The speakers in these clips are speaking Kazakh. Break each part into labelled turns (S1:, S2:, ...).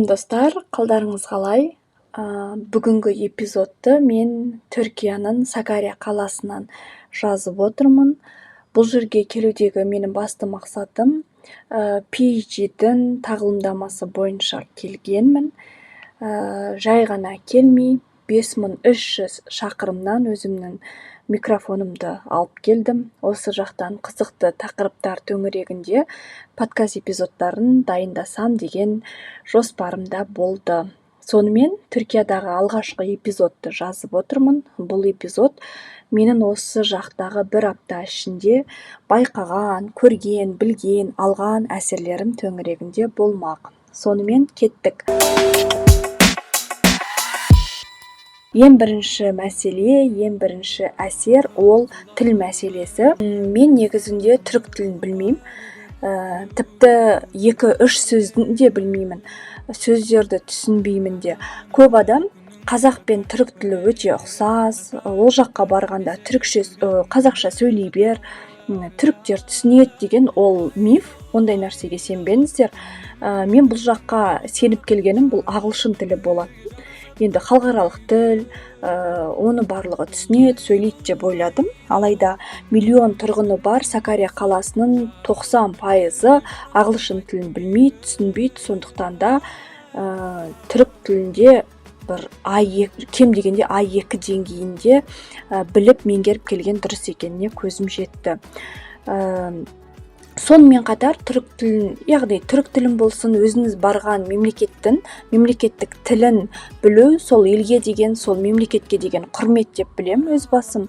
S1: Сәлем, достар! Қалдарыңыз қалай? Бүгінгі эпизодты мен Түркияның Сакария қаласынан жазып отырмын. Бұл жерге келудегі менің басты мақсатым PhD-дің тағылымдамасы бойынша келгенмін. Жай ғана келмей, 5300 шақырымнан өзімнің микрофонымды алып келдім. Осы жақтан қызықты тақырыптар төңірегінде подкаст эпизодтарын дайындасам деген жоспарым да болды. Сонымен, Түркиядағы алғашқы эпизодты жазып отырмын. Бұл эпизод менің осы жақтағы бір апта ішінде байқаған, көрген, білген, алған әсерлерім төңірегінде болмақ. Сонымен, кеттік. Ең бірінші мәселе, ең бірінші әсер – ол тіл мәселесі. Мен негізінде түрік тілін білмеймін. Тіпті екі үш сөздің де білмеймін, сөздерді түсінбеймін де. Көп адам қазақ пен түрік тілі өте ұқсас, ол жаққа барғанда түрікше, қазақша сөйлей бер, түріктер түсінеді деген, ол миф. Ондай нәрсеге сенбеңіздер. Мен бұл жаққа сеніп келгенім бұл ағылшын тілі болатын. Енді халықаралық тіл, оны барлығы түсінеді, сөйлейді деп ойладым. Алайда миллион тұрғыны бар Сакария қаласының 90%-ы ағылшын тілін білмейді, түсінбейді. Сондықтан да түрік тілінде бір А2, кем дегенде А2 деңгейінде біліп, меңгеріп келген дұрыс екеніне көзім жетті. Сонымен қатар түрік тілін, яғни түрік тілін болсын, өзіңіз барған мемлекеттің мемлекеттік тілін білу сол елге деген, сол мемлекетке деген құрмет деп білемін өз басым.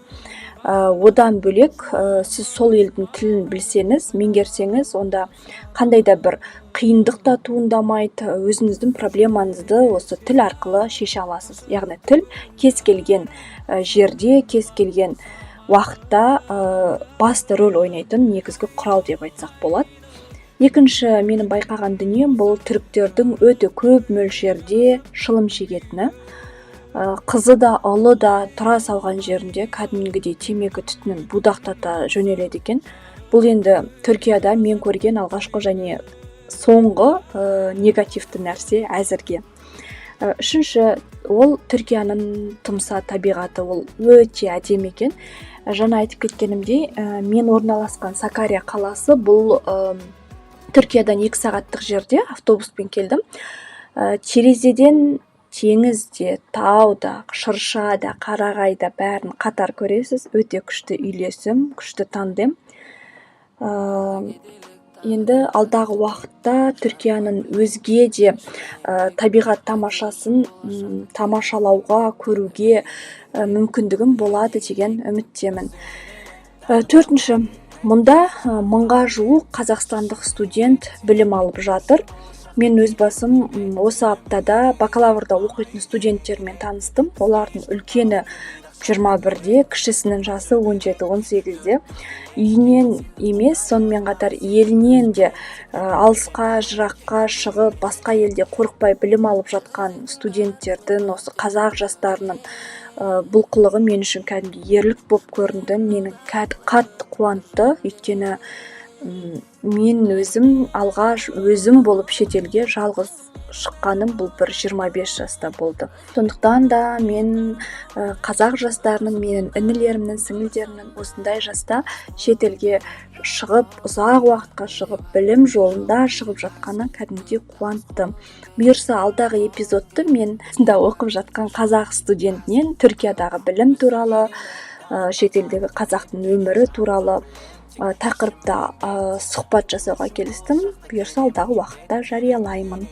S1: Одан бөлек, сіз сол елдің тілін білсеңіз, меңгерсеңіз, онда қандай да бір қиындық та туындамайды, өзіңіздің проблемаңызды осы тіл арқылы шеше аласыз. Яғни тіл кез келген жерде, кез келген уақытта басты рөл ойнайтын негізгі құрал деп айтсақ болады. Екінші менің байқаған дүнием – бұл түріктердің өте көп мөлшерде шылым шегетіні. Қызы да, ұлы да тұра салған жерінде кәдімгідей темекі түтінін будақтата жөнеледі екен. Бұл енді Түркияда мен көрген алғашқы және соңғы негативті нәрсе әзірге. Үшінші ол Түркияның тұмса табиғаты, ол өте әдемі екен. Жаңа айтып кеткенімдей, мен орналасқан Сакария қаласы бұл Түркиядан 2 сағаттық жерде, автобуспен келдім. Терезеден теңіз де, тау да, шырша да, қарағай да, бәрін қатар көресіз. Өте күшті үйлесім, күшті тандем. Енді алдағы уақытта Түркияның өзге де табиғат тамашасын тамашалауға, көруге мүмкіндігім болады деген үміттемін. Төртінші, мұнда 1000-ға жуық қазақстандық студент білім алып жатыр. Мен өз басым осы аптада бакалаврда оқитын студенттермен таныстым. Олардың үлкені 21-де, кішісінің жасы 17-18-де. Үйінен емес, сонымен қатар елінен де алысқа, жыраққа шығып, басқа елде қорықпай білім алып жатқан студенттердің, осы қазақ жастарының бұл қылығы мен үшін кәдімгі ерлік болып көрінді. Мені қатты қуантты, өйткені мен өзім алғаш өзім болып шетелге жалғыз шыққаным бұл бір 25 жаста болды. Сондықтан да мен қазақ жастарының, менің інілерімнің, сіңілдерімнің осындай жаста шетелге шығып, ұзақ уақытқа шығып, білім жолында шығып жатқаны кәдімгідей қуантты. Бұйырса, алдағы эпизодты мен осында оқып жатқан қазақ студентінен Түркиядағы білім туралы, шетелдегі қазақтың өмірі туралы тақырыпта сұхбат жасауға келістім. Бұйырса, алдағы уақытта жариялаймын.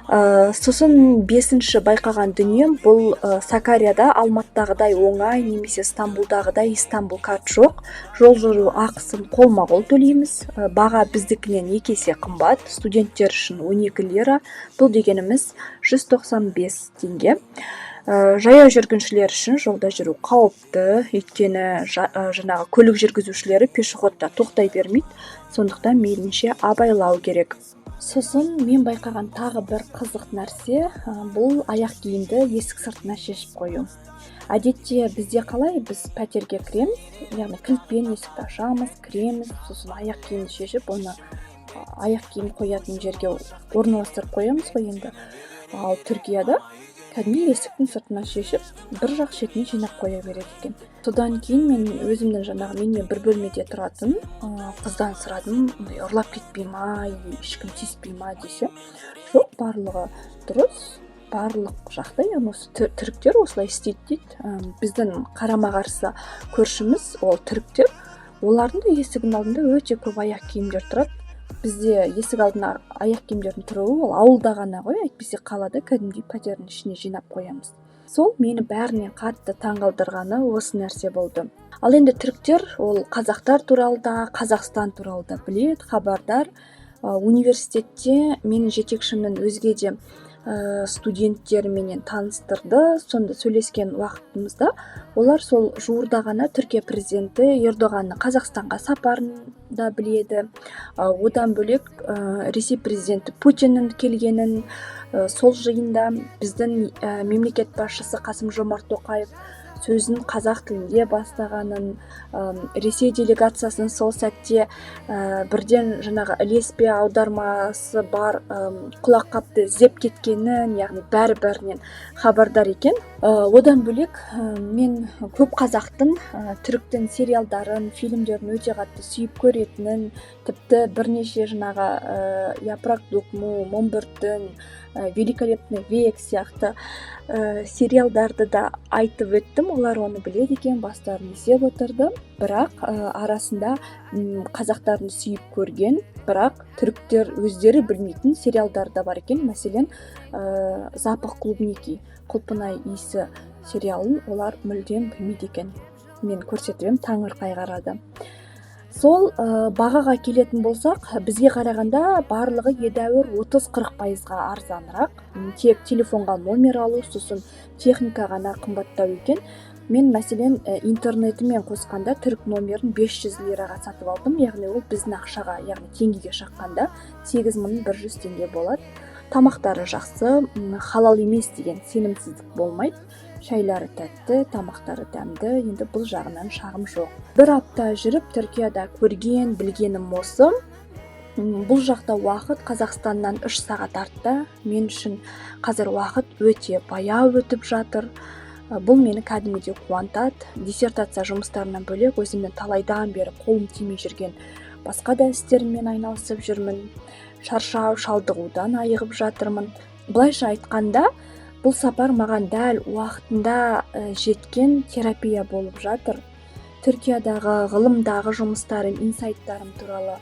S1: Сосын бесінші байқаған дүнием бұл Сакарияда Алматыдағыдай оңай немесе Стамбулдағыдай Истанбул карт жоқ. Жол жүру ақысын қолма-қол төлейміз. Баға біздікінен екі есе қымбат. Студенттер үшін 12 лира, бұл дегеніміз 195 теңге. Жаяу жүргіншілер үшін жолда жүру қауіпті, өйткені жаңағы көлік жүргізушілері пешеходта тоқтай бермейді. Сондықтан мейлінше абайлау керек. Сосын мен байқаған тағы бір қызық нәрсе – бұл аяқ киімді есік сыртына шешіп қою. Әдетте бізде қалай? Біз пәтерге кіреміз, яғни кілтпен есікті ашамыз, кіреміз, сосын аяқ киімді шешіп, оны аяқ киім қоятын жерге орналастырып қоямыз ғой енді. Ал Түркияда кәдімгідей есіктің сыртына шешіп, бір жақ шетіне жинап қоя береді екен. Содан кейін мен өзімнің жаңағы менімен бір бөлмеде тұратын қыздан сұрадым, мындай ұрлап кетпей ма или ешкім тиіспей ма десе, жоқ, барлығы дұрыс, барлық жақта, яғни осы түріктер осылай істейді дейді. Біздің қарама қарсы көршіміз ол түріктер, олардың да есігінің алдында өте көп аяқ киімдер тұрады. Бізде есік алдына аяқ киімдердің тұруы ол ауылда ғана ғой, әйтпесе қалада кәдімгідей пәтердің ішіне жинап қоямыз. Сол мені бәрінен қатты таңғалдырғаны осы нәрсе болды. Ал енді түріктер ол қазақтар туралы да, Қазақстан туралы да біледі, хабардар. Университетте менің жетекшімнің өзге де студенттерменен таныстырды. Сонда сөйлескен уақытымызда олар сол жуырда ғана Түркия президенті Ердоғанның Қазақстанға сапарын да біледі. Одан бөлек Ресей президенті Путиннің келгенін, сол жиында біздің мемлекет басшысы Қасым Жомарт Тоқаев сөзін қазақ тілінде бастағанын, Ресей делегациясының сол сәтте бірден жаңағы ілеспе аудармасы бар құлаққапты іздеп кеткенін, яғни бәрі бәрінен хабардар екен. Одан бөлек мен көп қазақтың түріктің сериалдарын, фильмдерін өте қатты сүйіп көретінін, тіпті бірнеше жаңағы Япрак Докуму, Мың бір түн, Великолепный век сияқты сериалдарды да айтып өттім. Олар оны біледі екен, бастарын изеп отырды. Бірақ арасында қазақтардың сүйіп көрген, бірақ түріктер өздері білмейтін сериалдар да бар екен. Мәселен, «Запах клубники», құлпынай иісі сериалын олар мүлдем білмейді екен. Мен көрсетіп едім, таңырқай қарады. Сол бағаға келетін болсақ, бізге қарағанда барлығы едәуір 30-40% арзанырақ. Тек телефонға номер алу, сосын техника ғана қымбаттау екен. Мен, мәселен, интернетімен қосқанда түрік номерін 500 лираға сатып алдым, яғни ол біздің ақшаға, яғни теңгеге шаққанда 8100 теңге болады. Тамақтары жақсы, халал емес деген сенімсіздік болмайды. Шайлары тәтті, тамақтары дәмді, енді бұл жағынан шағым жоқ. Бір апта жүріп Түркияда көрген білгенім осы. Бұл жақта уақыт Қазақстаннан 3 сағат артта. Мен үшін қазір уақыт өте баяу өтіп жатыр. Бұл мені кәдімгідей қуантады. Диссертация жұмыстарынан бөлек өзімнің талайдан бері қолым тимей жүрген басқа да істеріммен айналысып жүрмін. Шаршау, шалдығудан айығып жатырмын. Былайша айтқанда, бұл сапар маған дәл уақытында жеткен терапия болып жатыр. Түркиядағы ғылымдағы жұмыстарым, инсайттарым туралы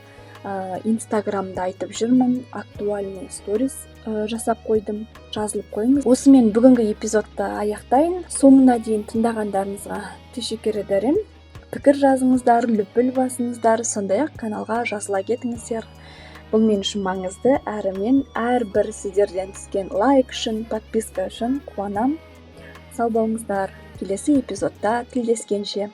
S1: Инстаграмда айтып жүрмін, актуальный сторис жасап қойдым, жазылып қойыңыз. Осымен бүгінгі эпизодты аяқтайын. Соңына дейін тыңдағандарыңызға teşekkür ederim. Пікір жазыңыздар, лүпіл басыңыздар, сондай ақ каналға жазыла кетіңіздер. Бұл мен үшін маңызды, әрі мен әрбір сіздерден түскен лайк үшін, подписка үшін қуанам. Сау болыңыздар, келесі эпизодта тілдескенше.